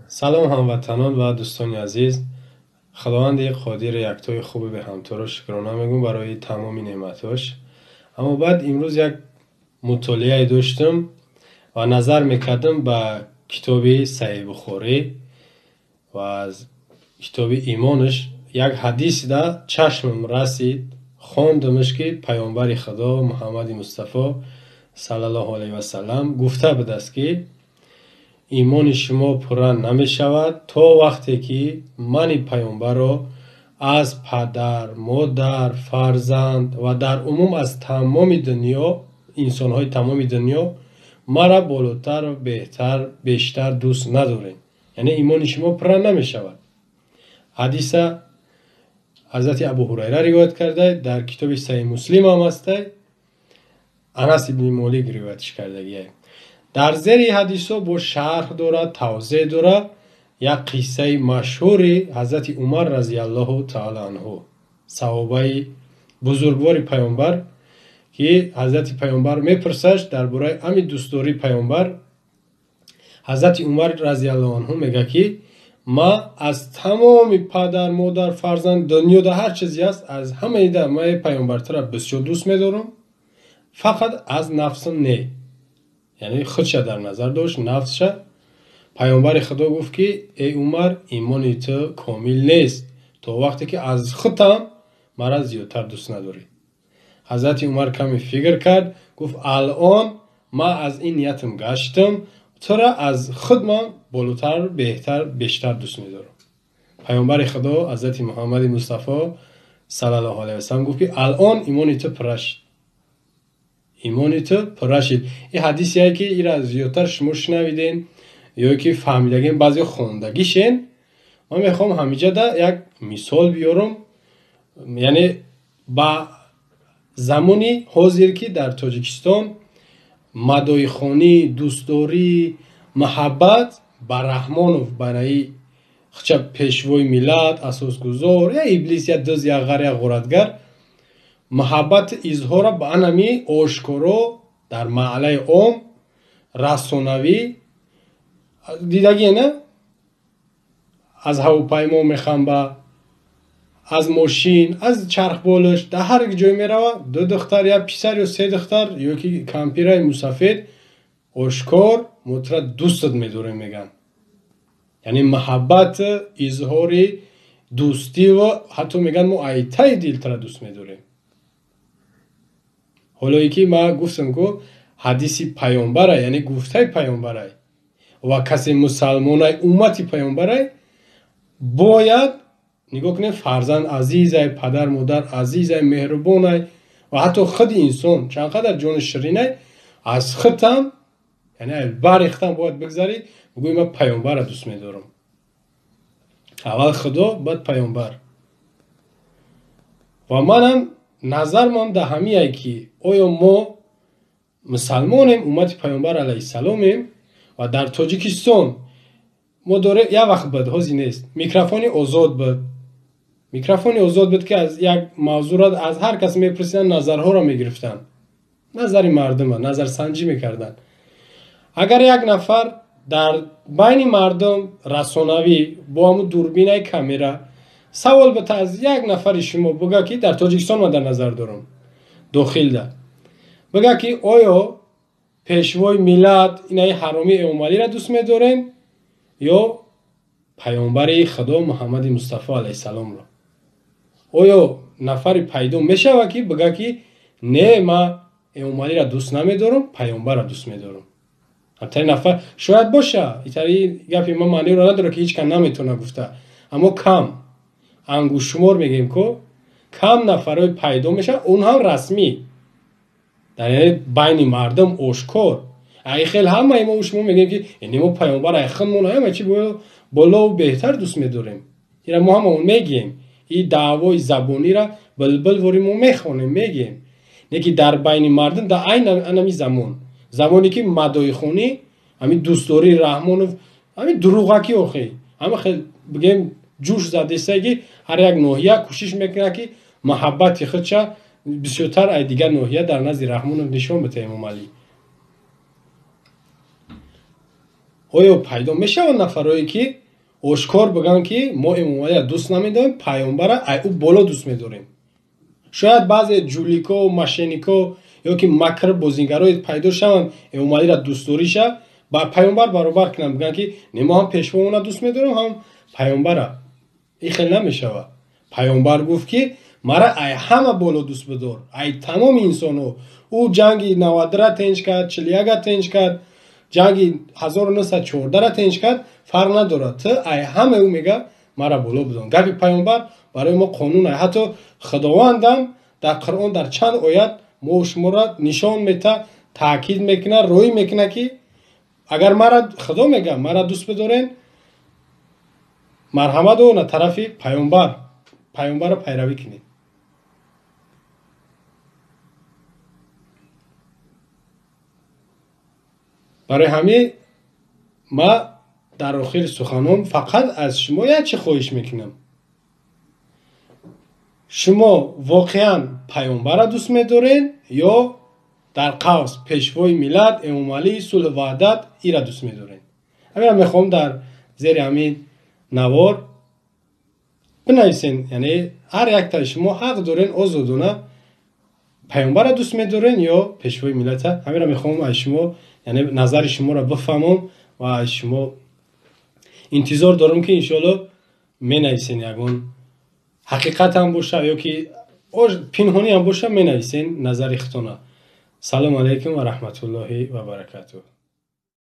Салом, ҳамватанон ва дӯстони азиз. Худованди қодири яктои хуби беҳамторо шукрона мегӯм барои тамоми неъматҳош. Аммо баъд имрӯз як мутолиае доштам ва назар мекардам ба китоби Саҳеҳи Бухорӣ ва аз китоби имонаш як ҳадис да чашмам расид, хондамаш, ки Паёмбари Худо Муҳаммади Мустафо саллаллоҳу алайҳи васаллам гуфта будааст, ки имони шумо пурра намешавад то вақте ки мани паёмбарро аз падар, модар, фарзанд ва дар умум аз тамоми дунё, инсонҳои тамоми дунё мара болотар, беҳтар, бештар дӯст надоред. Яъне имони шумо пурра намешавад. Ҳадиса Ҳазрати Абу Ҳурайра ривоят карда, дар китоби Саҳеҳи Муслим ҳам ҳастай, Анас ибни Молик ривоятш кардагиай. Дар зери ҳадисҳо бо шарҳ дорад, тавзеҳ дорад як қиссаи машҳури Ҳазрати Умар разияллоҳу таала анҳу, саҳобаи бузургвори паёмбар, ки Ҳазрати паёмбар мепурсаш дар бораи ами дӯстдории паёмбар. Ҳазрати Умар разияллоҳу анҳу мегӯяд, ки ман аз тамоми падар, модар, фарзанд, дунёда ҳар чизе ҳаст, аз ҳамаи да ман паёмбартара бисёр дӯст медорам, фақат аз нафсам не. Яъне худша дар назар дошт, нафсша. Паёмбари Худо гуфт, ки эй Умар, имони ту комил нест то вақте ки аз худам мара зиёдтар дӯст надорӣ. Ҳазрати Умар каме фикр кард, гуфт: алон ман аз ин ниятам гаштам, тура аз худ ман болотар, беҳтар, бештар дӯст медорам. Паёмбари Худо Ҳазрати Муҳаммади Мустафо саллаллоҳу алайҳи васаллам гуфт, ки алон имони ту пурра шид, имони ту пурра шид. Ин ҳадисие ки ира зиёдтар шумо шунавиден ё ки фаҳмидагин, баъзе хондагишен. Ман мехоҳам ҳамиҷада як мисол биёрам, яъне ба замони ҳозир, ки дар Тоҷикистон мадоихонӣ, дӯстдорӣ, муҳаббат ба Раҳмонов, барои хча пешвои миллат, асосгузор, я иблис, я дӯз, я ғар, я ғоратгар, муҳаббати изҳора ба анами ошкоро дар маълаи ом расонавӣ дидагие, на? Аз ҳавопаймо мехамба, аз мошин, аз чархболаш, дар ҳар ҷой мерава, ду духтар, я писар ё се духтар ё ки кампираи мусафед ошкор мо тура дӯстат медорем мегӯянд. Яъне муҳаббат, изҳори дӯстиву ҳатто мегӯянд, мо айтаи дил тура дӯст медорем. Ҳолое ки ман гуфтам, ку ҳадиси паёмбарай, яъне гуфтаи паёмбарай, ва касе мусалмонай, уммати паёмбарай, бояд нигоҳ кунем, фарзанд азизай, падар, модар азизай, меҳрубонай ва ҳатто худи инсон чанд қадар ҷони ширинай, аз худтам, яъне бари худтам бояд бигзарӣ, бигӯӣ: ман паёмбарро дӯст медорам. Аввал Худо, баъд паёмбар. Ва манам назармам дар ҳамияе, ки оё мо мусалмонем, уммати паёмбар алайҳиссаломем ва дар Тоҷикистон мо дорем, як вақт буд, ҳозир нест, микрофони озод буд, микрофони озод буд, ки аз як мавзӯъро аз ҳар кас мепурсиданд, назарҳоро мегирифтанд, назари мардума назарсанҷӣ мекарданд. Агар як нафар дар байни мардум расонавӣ бо ҳамун дурбинаи камера савол бита аз як нафари шумо, буга, ки дар Тоҷикистон ман дар назар дорам, дохилда, буга, ки оё пешвои миллат инаи ҳаромии Эмомалиро дӯст медорем ё паёмбари Худо Муҳаммади Мустафо алайҳиссаломро, оё нафаре пайдо мешавад, ки бига, ки не, ман Эмомалиро дӯст намедорам, паёмбарро дӯст медорам? Ҳамтари нафар шояд боша. Итари гапи ман маъниро надорад, ки ҳеҷ кас наметавона гуфта, аммо кам, ангуштшумор мегӯем ку, кам нафарҳое пайдо мешавад, он ҳам расмӣ, дар байни мардум ошкор. Ай хел ҳамаи мо шумо мегӯем, ки яъне мо паёмбар ай худмон ҳама чи болову беҳтар дӯст медорем. Ира мо ҳамаон мегӯем, и даъвои забонира билбил вори мо мехонем, мегӯем, не ки дар байни мардум дар айн анами замон, замоне ки мадоихонӣ, ҳамин дӯстдории Раҳмонов, ҳамин дурӯғакӣ, охи ҳама хел бигем, ҷӯш задеста, ки ҳар як ноҳия кӯшиш мекунад, ки муҳаббати худша бисёртар ай дигар ноҳия дар назди Раҳмонов нишон бита, Эмомалӣ. Оё пайдо мешаванд нафарое ки ошкор бигӯянд, ки мо Эмомалиро дӯст намедорем, паёмбара ай ӯ боло дӯст медорем? Шояд баъзе жулико, мошеннико ё ки макр бозингарои пайдо шаванд, Эмомалиро дӯстдориша ба паёмбар баробар кунанд, бигӯянд, ки не, мо ҳам пешвоона дӯст медорем, ҳам паёмбара. Ин хел намешавад. Паёмбар гуфт, ки мара ай ҳама боло дӯст бидор, ай тамоми инсонҳо. Ӯ ҷанги 92-ра тенҷ кард, 41-а тенҷ кард, ҷанги 1914-ра тенҷ кард, фарқ надорад, ту ай ҳама, ӯ мега, мара боло бидон. Гапи паёмбар барои мо қонун ай. Ҳатто Худовандам дар Қуръон дар чанд оят мо шуморо нишон мета, таъкид мекунад, роӣ мекунад, ки агар мара, Худо мега, мара дӯст бидорен, марҳамат на тарафи паёмбар, паёмбарро пайравӣ кунед. Барои ҳамин ма дар охири суханон фақат аз шумо як чӣ хоҳиш мекунам: шумо воқеан паёмбарро дӯст медоред ё дар қавс пешвои миллат Эмомалӣ, сулҳу ваҳдат, ира дӯст медоред? Ҳаминро мехоҳам дар зери ҳамин навор бинависен. Яъне ҳар яктаи шумо ҳақ дорен озодона, паёмбарро дӯст медорен ё пешвои миллата? Ҳаминро мехоҳам аз шумо, яъне назари шуморо бифаҳмам ва аз шумо интизор дорам, ки иншоалло менависен, ягон ҳақиқатам боша ё ки пинҳониам боша, менависен назари худтона. Салому алайкум ва раҳматуллоҳи ва баракатуҳ.